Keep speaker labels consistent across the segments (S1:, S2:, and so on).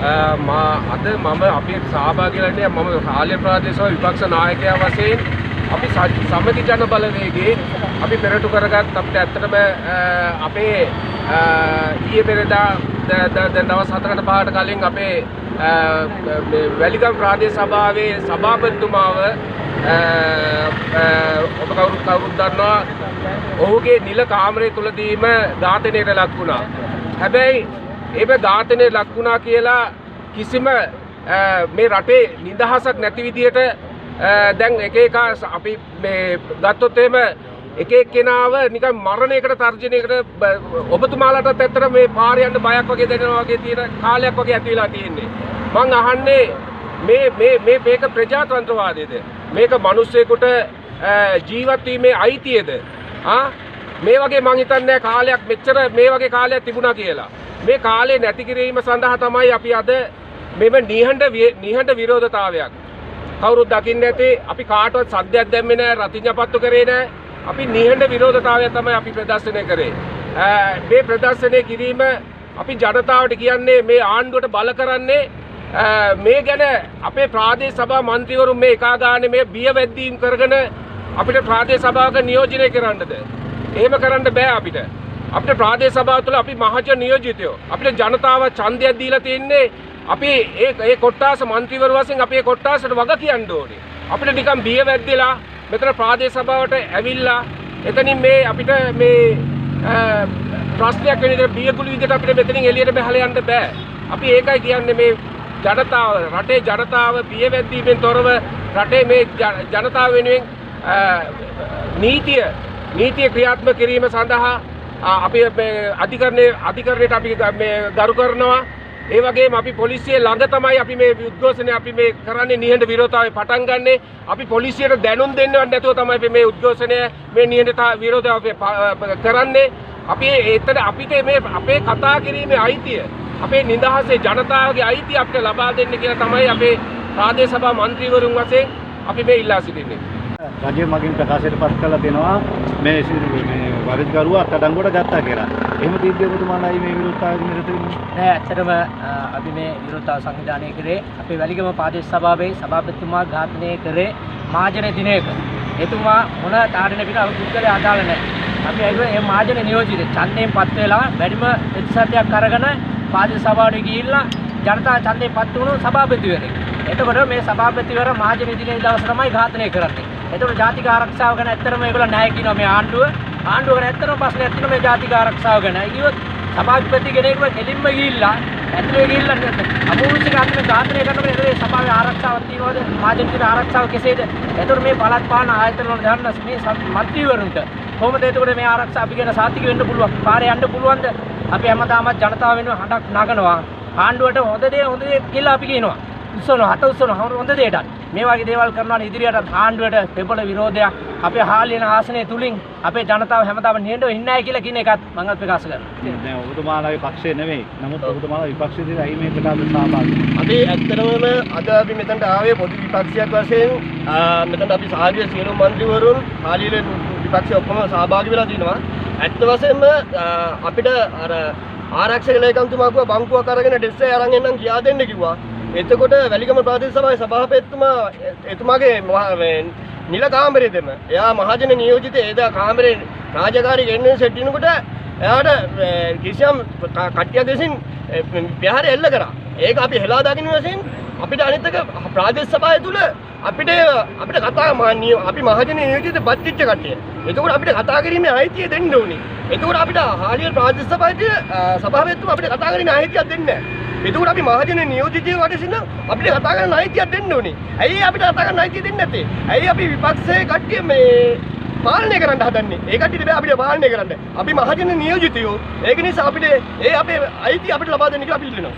S1: අද මම අපි සහභාගී වෙන්නේ මම හාලිය ප්‍රාදේශ සභාවේ විපක්ෂ නායකයා වශයෙන් අපි සමගි ජන බලවේගයේ අපි පෙරටු කරගත් අපිට ඇත්තටම අපේ ඊයේ පෙරේදා දැන් දවස් 4කට 5කට කලින් අපේ මේ වැලිගම් ප්‍රාදේශ සභාවේ සභාපතිතුමාව ඔබ කවුරුත් දන්නවා ඔහුගේ නිල කාමරය තුලදීම ඝාතනයට ලක් වුණා. හැබැයි ඒ ඝාතනයට ලක් වුණා කියලා කිසිම මේ රටේ නිදහසක් නැති විදියට දැන් එක එක අපි මේ ගත්තොත් එහෙම එක එක්කෙනාව නිකන් මරණයකට තර්ජනයකට ඔබතුමාලටත් ඇත්තට මේ පාර යන්න බයක් වගේ දැනෙනවා වගේ තියෙන කාලයක් වගේ ඇති වෙලා තියෙන්නේ. මං අහන්නේ මේ මේ මේ මේක ප්‍රජාතන්ත්‍රවාදයේද? මේක මිනිස්සෙකුට ජීවත් වීමේ අයිතියද? මේ වගේ මං හිතන්නේ කාලයක් මෙච්චර මේ වගේ කාලයක් තිබුණා කියලා. මේ කාලේ නැති කිරීම සඳහා තමයි අපි අද මෙම නිහඬ විරෝධතාවයක්. කවුරුත් දකින්නේ නැති අපි කාටවත් සද්දයක් දැම්මේ නැහැ, රතිඤ්ඤපත්තු කරේ නැහැ. අපි නිහඬ විරෝධතාවය තමයි අපි ප්‍රදර්ශනය කරේ. මේ ප්‍රදර්ශනය කිරීම අපි ජනතාවට කියන්නේ මේ ආණ්ඩුවට බල කරන්නේ මේ ගැන අපේ ප්‍රාදේශ සභා මන්ත්‍රීවරුන් මේ එකා ගානේ මේ බිය වැද්දීම් කරගෙන අපිට ප්‍රාදේශ සභාවක නියෝජනය කරන්නද? එහෙම කරන්න බෑ අපිට. අපිට ප්‍රාදේශ සභාව තුළ අපි මහජන නියෝජිතයෝ. අපිට ජනතාව ඡන්දයක් දීලා තින්නේ අපි ඒ කොට්ටාස මන්ත්‍රීවරු වශයෙන් අපි ඒ කොට්ටාසට වග කියන්න ඕනේ. අපිට නිකන් බිය වැද්දලා මෙතන ප්‍රාදේශ සභාවට ඇවිල්ලා එතනින් මේ අපිට මේ ප්‍රශ්නයක් වෙන විදිහට බියගුළු විදිහට අපිට මෙතනින් එළියට බහලා යන්න බෑ. අපි ඒකයි කියන්නේ මේ ජනතාව රටේ ජනතාව බිය වැද්දීමෙන් තොරව රටේ මේ ජනතාව වෙනුවෙන් නීතිය ක්‍රියාත්මක කිරීම සඳහා අපි මේ අධිකරණයට අපි මේ ගරු කරනවා. ඒ වගේම අපි පොලිසිය ළඟ තමයි අපි මේ උද්ඝෝෂණය අපි මේ කරන්නේ නිහඬ විරෝධතාවය පටන් ගන්නෙ. අපි පොලිසියට දැනුම් දෙන්නවත් නැතුව තමයි අපි මේ උද්ඝෝෂණය මේ නිහඬ විරෝධතාවය කරන්නේ. අපි එතන අපිට මේ අපේ කතා කිරීමේ අයිතිය අපේ නිදහසේ ජනතාවගේ අයිතිය අපිට ලබා දෙන්න කියලා තමයි අපේ ප්‍රාදේශ සභා මන්ත්‍රීවරුන් වශයෙන් අපි මේ ඉල්ලා සිටින්නේ.
S2: රජය මගින් ප්‍රකාශයට පත් කරලා දෙනවා මේ වරද්කරුවා අත්අඩංගුවට ගත්තා කියලා. එහෙම තීන්දුව ඔබතුමාලායි මේ විරෝධතාවයට නිරත වෙන්නේ?
S3: නෑ, ඇත්තටම අපි මේ විරෝධතාව සංවිධානය කරේ අපේ වැලිගම ප්‍රාදේශ සභාවේ සභාපතිතුමා ඝාතනය කරේ මහජන දිනයක. එතුමා මොන තාඩන පිට අපි පුද්ගලයා අදාළ නෑ. අපි ඇවිල්ලා මේ මහජන නියෝජිත ඡන්දයෙන් පත් වෙලා වැඩිම ප්‍රතිශතයක් අරගෙන ප්‍රාදේශ සභාවට ගිහිල්ලා ජනතා ඡන්දයෙන් පත් වුණු සභාපතිවරයෙක්. එතකොට මේ සභාපතිවර මහජන දිනේ දවස තමයි ඝාතනය කරන්නේ. එතකොට ජාතික ආරක්ෂාව ගැන ඇත්තටම ඒගොල්ලෝ නැහැ කියනවා මේ ආණ්ඩුව. ආණ්ඩුව ගැන ඇත්තටම ප්‍රශ්නයක් තියෙනවා මේ ජාතික ආරක්ෂාව ගැන. ඒ කිව්වොත් සභාපති කෙනෙක්ව කෙලින්ම ගිහිල්ලා ඇතුලේ ගිහිල්ලා අමෝවිසික අතන ඝාතනය කරනකොට එතකොට සභාවේ ආරක්ෂාවක් තියෙනවද? මහජන දින ආරක්ෂාව කෙසේද? එතකොට මේ පළාත් පාලන ආයතන වල දාන්න මේ මන්ත්‍රීවරුන්ට කොහොමද එතකොට මේ ආරක්ෂාව අපි ගැන සාතික වෙන්න පුළුවන්? පාරේ යන්න පුළුවන්ද? අපි හැමදාමත් ජනතාව වෙනුවෙන් හඬක් නගනවා. ආණ්ඩුවට හොඳ දේ කියලා අපි කියනවා. උස්සනවා, හත උස්සනවා හොඳ දෙයටත්. මේ වගේ දේවල් කරනවා නම් ඉදිරියටත් ආණ්ඩුවට ප්‍රබල විරෝධයක් අපේ හාලියන ආසනය තුලින් අපේ ජනතාව හැමදාම නිහඬව ඉන්නේ නැහැ කියලා කියන එකත් මම ප්‍රකාශ කරනවා.
S2: දැන් ඔබතුමාලාගේ පක්ෂය නෙමෙයි. නමුත් ඔබතුමාලා විපක්ෂයේදී ඇයි මේකට අද සහභාගී වෙන්නේ?
S4: අපි ඇත්තටම අද අපි මෙතනට ආවේ පොදු විපක්ෂයක් වශයෙන්. මෙතනට අපි සහභාගී සියලු මන්ත්‍රීවරුන් හාලියන විපක්ෂය ඔක්කොම සහභාගී වෙලා තිනවා. ඇත්ත වශයෙන්ම අපිට අර ආරක්ෂක ලේකම්තුමා කිව්වා බංකුවක් අරගෙන ඩෙස්ක් එක අරන් එන්නම් කියා දෙන්න කිව්වා. එතකොට වැලිගම ප්‍රාදේශ සභාවේ සභාපතිතුමා එතුමාගේ නිල කාමරේ දෙම එයා මහජන නියෝජිත එදා කාමරේ රාජකාරී ගෙන්න සෙට් වෙනකොට එයාට කිසියම් කට්ටියක් විසින් ප්‍රහාරය එල්ල කරා. ඒක අපි හෙලා දකින්න වශයෙන් අපිට අනිත් එක ප්‍රාදේශ සභාව තුල අපිට කතා අපි මහජන නියෝජිත පත්විච්ච කට්ටිය. එතකොට අපිට කතා කිරීමේ අයිතිය දෙන්න ඕනේ. එතකොට අපිට හාලිය ප්‍රාදේශ සභාවේ සභාපතිතුමා අපිට කතා කිරීමේ අයිතියක් දෙන්නේ නැහැ. එතකොට අපි මහජන නියෝජිතයෝ වටසින අපිට කතා කරන්න අයිතියක් දෙන්න ඕනේ. ඇයි අපිට කතා කරන්න අයිතිය දෙන්නේ නැත්තේ? ඇයි අපි විපක්ෂයේ කට්ටිය මේ පාලනය කරන්න හදන්නේ? ඒ කට්ටියට බෑ අපිට පාලනය කරන්න. අපි මහජන නියෝජිතයෝ. ඒක නිසා අපිට ඒ අපේ අයිතිය අපිට ලබා දෙන්න කියලා අපි ඉල්ලනවා.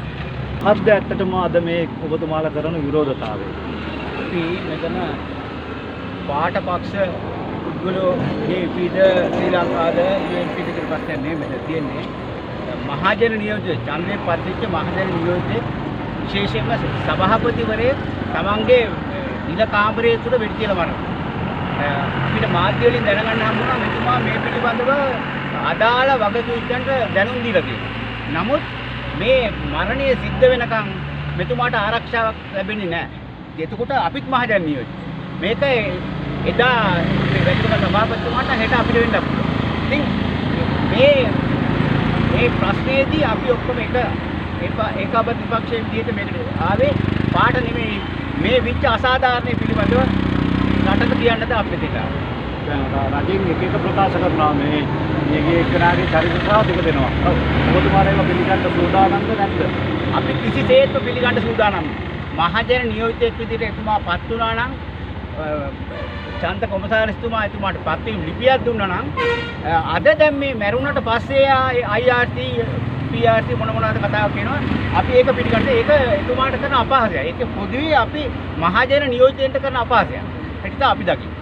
S2: මොකද්ද ඇත්තටම අද මේ ඔබතුමාලා කරන විරෝධතාවය?
S5: අපි මෙතන පාට පක්ෂ පුද්ගලෝ JPද ශ්‍රී ලංකාද UNPද කියලා ප්‍රශ්නයක් නෙමෙයි මෙතන තියෙන්නේ. මහජන නියෝජිත ඡන්දයෙන් පත්වෙච්ච මහජන නියෝජිත විශේෂයෙන්ම සභාපතිවරයෙක් තමන්ගේ නිල කාමරය තුල වෙඩි තියලා මරනවා. අපිට මාධ්‍ය වලින් දැනගන්න හම්බුණා මෙතුමා මේ පිළිබඳව අදාළ වගකීම්යන්ට දැනුම් දීලා තියෙනවා. නමුත් මේ මරණය සිද්ධ වෙනකන් මෙතුමාට ආරක්ෂාවක් ලැබෙන්නේ නැහැ. එතකොට අපිත් මහජන නියෝජිත. මේක එදා මේ වැලිගම සභාපතිතුමාට හෙට අපිට වෙන්න පුළුවන්. ඉතින් මේ මේ ප්‍රශ්නයේදී අපි ඔක්කොම එක ඒකාබද්ධ විපක්ෂයේ විදිහට මේකට ආවේ පාට නෙමෙයි මේ විච්ච අසාධාරණය පිළිබඳව රටට කියන්නද අපි මෙතෙන්ට ආවේ.
S2: දැන් රජෙන් එක එක ප්‍රකාශ කරනවා මේ මියගිය එක්කෙනාගේ චරිත සහ දෙක දෙනවා. ඔව්. ඔබතුමාලා ඒවා පිළිගන්න සූදානම්ද නැද්ද?
S5: අපි කිසිසේත්ම පිළිගන්න සූදානම් නෑ. මහජන නියෝජිතයෙක් විදිහට එතුමා පත් වුණා නම් ඡන්ද කොමසාරිස්තුමා එතුමාට පත්වීම ලිපියක් දුන්නා නම් අද දැන් මේ මැරුණට පස්සේ IRC PRC මොන මොනවාද කතාවක් කියනවා. අපි ඒක පිළිගන්න ඒක එතුමාට කරන අපහාසයක්. ඒක පොදුවේ අපි මහජන නියෝජිතයන්ට කරන අපහාසයක්. ඒක තමයි අපි දකින්නේ.